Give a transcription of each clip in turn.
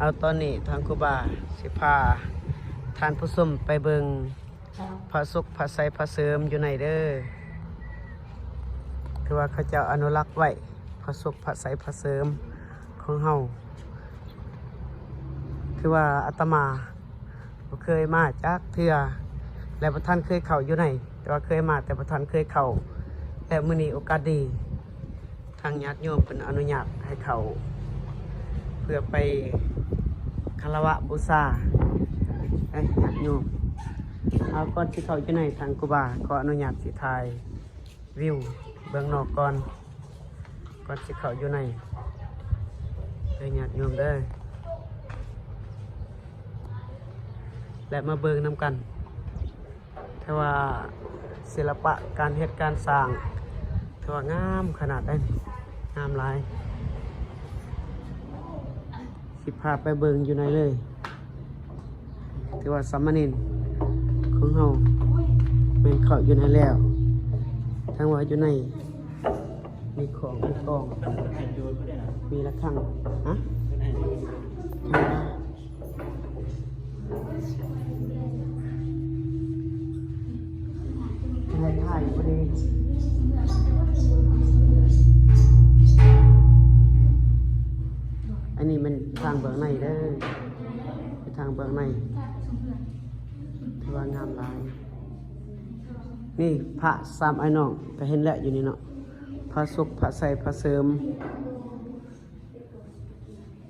ເອົາ ຕອນນີ້ທາງຄູບາຊິພາທ່ານຜູ້ຊົມໄປເບິ່ງພະສົກພະໄຊພະເສີມຢູ່ໃນເດີ. ຄືວ່າເຂົາເຈົ້າອະນຸລັກໄວ້ພະສົກພະໄຊພະເສີມຂອງເຮົາ. ຄືວ່າອາດຕະມາ ບໍ່ເຄີຍມາຈັກເທື່ອ ແລະ ບໍ່ທັນເຄີຍເຂົ້າຢູ່ໃນ, ແຕ່ວ່າເຄີຍມາແຕ່ບໍ່ທັນເຄີຍເຂົ້າ ແລະ ມື້ນີ້ໂອກາດດີ ທາງຍາດໂຍມເພິ່ນອະນຸຍາດໃຫ້ເຂົ້າ ເພື່ອໄປຄາລະວະບູຊາ ເອີຍ ຍາດໂຍມ. ເອົາ ກ່ອນຊິເຂົ້າຢູ່ໃນ ທາງຄູບາຂໍອະນຸຍາດຊິຖ່າຍ ວິວເບື້ອງນອກກ່ອນ ກ່ອນຊິເຂົ້າຢູ່ໃນເດີຍາດໂຍມເດີ ແລະ ມາເບິ່ງນຳກັນ. ຖືວ່າສິລະປະການເຮັດການສ້າງ ຖືວ່າງາມຂະໜາດໃດ, ງາມຫຼາຍ. ຊິພາໄປເບິ່ງຢູ່ໃນເລີຍ. ຖືວ່າສາມະເນນຂອງເຮົາແມ່ນເຂົ້າຢູ່ໃນແລ້ວ. ທັງວ່າຢູ່ໃນມີຂອງ ມີກອງ ມີລະຄັງ. ຮະ? ໃຫ້ຖ່າຍບໍ່ດີ. ອັນນີ້ແມ່ນທາງເບື້ອງໃນເດີ, ທາງເບື້ອງໃນ ຖືວ່າງາມຫຼາຍ. ນີ້ພະສາມອ້າຍນ້ອງກໍເຫັນແລ້ວຢູ່ນີ້ເນາະ, ພະສົກ ພະໄຊ ພະເສີມ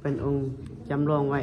ເປັນອົງຈຳລອງໄວ້.